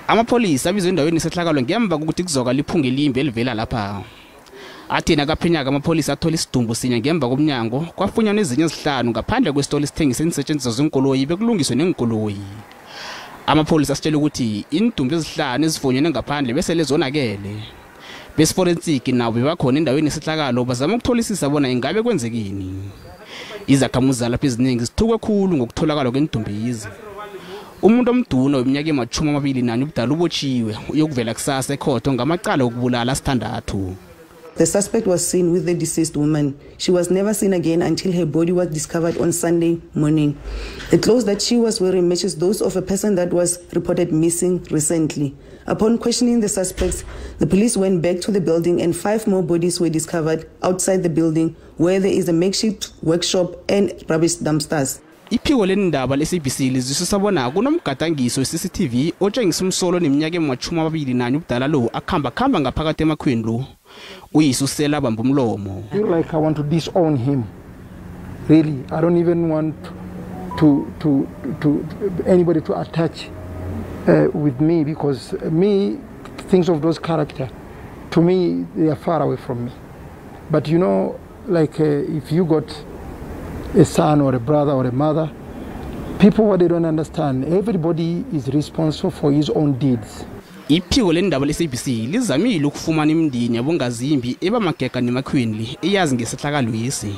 Amapholisa abizwe endaweni yesehlakalo ngemva kokuthi kuzwakala iphunga elimbi elivela lapha. Athi nakaphenyaka amapholisa athola isidumbu sinye ngemva komnyango, kwafunyanwa ezinye ezihlanu ngaphandle kwesitolo esithengisa iinsetjenziswa zeenkoloyi bekulungiswe neenkoloyi. Amapholisa asitshela ukuthi iindumbu ezihlanu ezifunyenwe ngaphandle besele zonakele. Besiforensiki nabo bebakhona endaweni yesehlakalo bazama ukutholisisa bona ingabe kwenzekini. Izakhamuzi zalapha eziningi zithukwe khulu ngokutholakala kweendumbezi. Umuntu omduna weminyaka ema-21 ubudala ubotshiwe uyokuvela kusasa ekhotho ngamacala okubulala asithandathu. The suspect was seen with the deceased woman. She was never seen again until her body was discovered on Sunday morning. The clothes that she was wearing matches those of a person that was reported missing recently. Upon questioning the suspects, the police went back to the building and 5 more bodies were discovered outside the building where there is a makeshift workshop and rubbish dumpsters. Iphiko lendaba le-SABC lizwisisa bona kunomgadangiso we-CCTV otshengisa umsolo neminyaka ema-21 ubudala lo akhamba-khamba ngaphakathi emakhweni lo. Uyise usela bamba umlomo. I feel like I want to disown him. Really, I don't even want to anybody to attach with me, because me, things of those character, to me, they are far away from me. But if you got a son or a brother or a mother, people, what they don't understand, everybody is responsible for his own deeds. Iphiko lendaba le-SABC lizamile ukufumana imindeni yabongazimbi ebamagega nemakhweni eyazi ngesehlakalwesi.